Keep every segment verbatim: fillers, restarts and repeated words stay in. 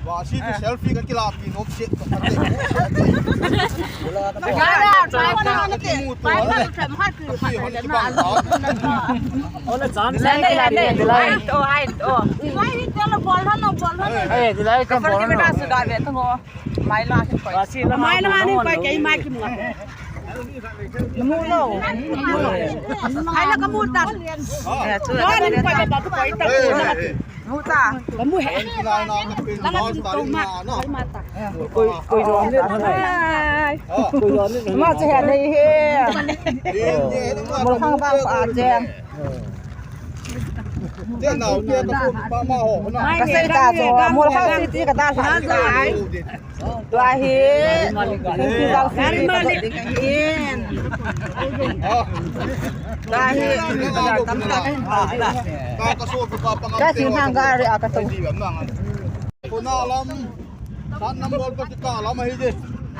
Ba, si chu selfie ka kila pi nom se. Ka ra, try pa na te. Try pa na te, ma ki pa na le na. Ole chance le, le, le, le. Ai to, ai to. Lai hi te lo bol ho, no bol ho. Eh, dilai ka bol ho. Ka su da ve to ho. Mai la ki koi. Mai la ni koi ke mai ki mo. Namu lo. Ai la ka mu ta. Eh, chu. Ni koi ba ba koi ta. Mu ta. Ka mu he. Langa tu ko ma. Koi ma ta. Koi, koi don le na. Koi don le na. Ma che he nei he. Mo khang ba pa che. Ka sei ta chu, mol khang siti ka da hlan tai. Tua hi, Gari Malik ka hin. Tua hi, ka da tam ta ka hin pa la. Ka sing hang gari a ka to. Kona lam. San number pa kita lam ahi je.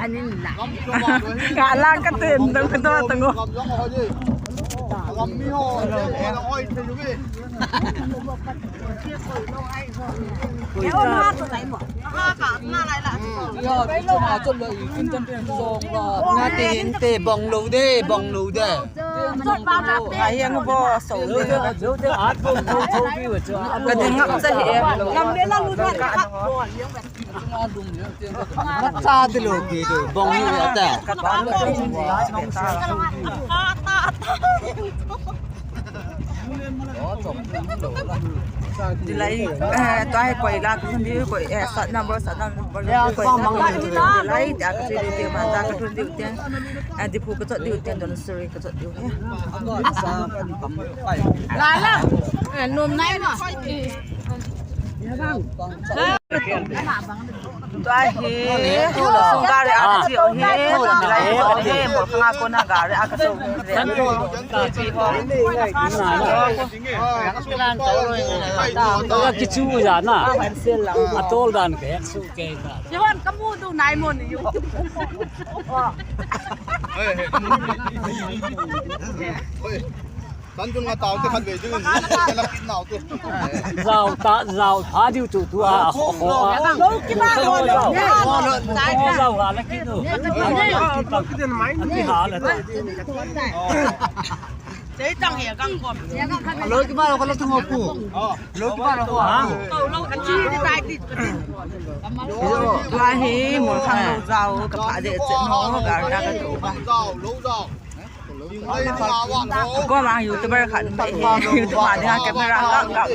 Anin la. Lam chunga ahi. Ka lang ka ten dong ka to tang o. Lam jong ahi je. Lam mi ho, je ho na oi te ju me. Ye o ma to nai mo. Ha ka na lai la. Hmm. Ya, tu chunga chom la i kin tan ten jong la. Na te hin te bong lo de, bong lo de. Chot ba na te. Ai yang bo so. Lo de, lo de, at bo, bo, bo, bi wa cha. Ka ding ngap cha he. Lam le la lu na ka. Macha dilo ki tu, bong hi ata. Dilai, eh, tua hi koi la, ka thun diu koi, eh, sat number, sat number, koi la, koi la, dilai, tia ka thun diu, tia ma, tia ka thun diu, tia, eh, Diphu ka chot diu, tia, don suri ka chot diu, eh. La la, eh, nom nai ma. Tua hi, sung gari a ka chiu hi, lai chiu hi, mol khang a kona gari a ka chiu hi. Tua kichu ja na. A tol dan ke, su ke ka. Sihon ka mu du nai mo ni u. Hey, hey, come on. Hey. Tan chun nga tau te khat ve ding, ka la kit nau te. Zau ta, zau tha diu chu tu a, ho, ho, a. Lo ki ba lo, lo. Ho, zau ha la kit tu. Lo ki den mai. Aki ha la ta. Sei chang he gang kom. Lo ki ba lo ka la tu ho pu. Lo ki ba lo ho. Ha? Ko lo ka chi ni tai ti. Tua hi mol khang lo zau ka pha de che no, ga na ka tu ba. Zau, lo zau. Ko mang YouTuber khat, YouTube ma dinga camera kap kap.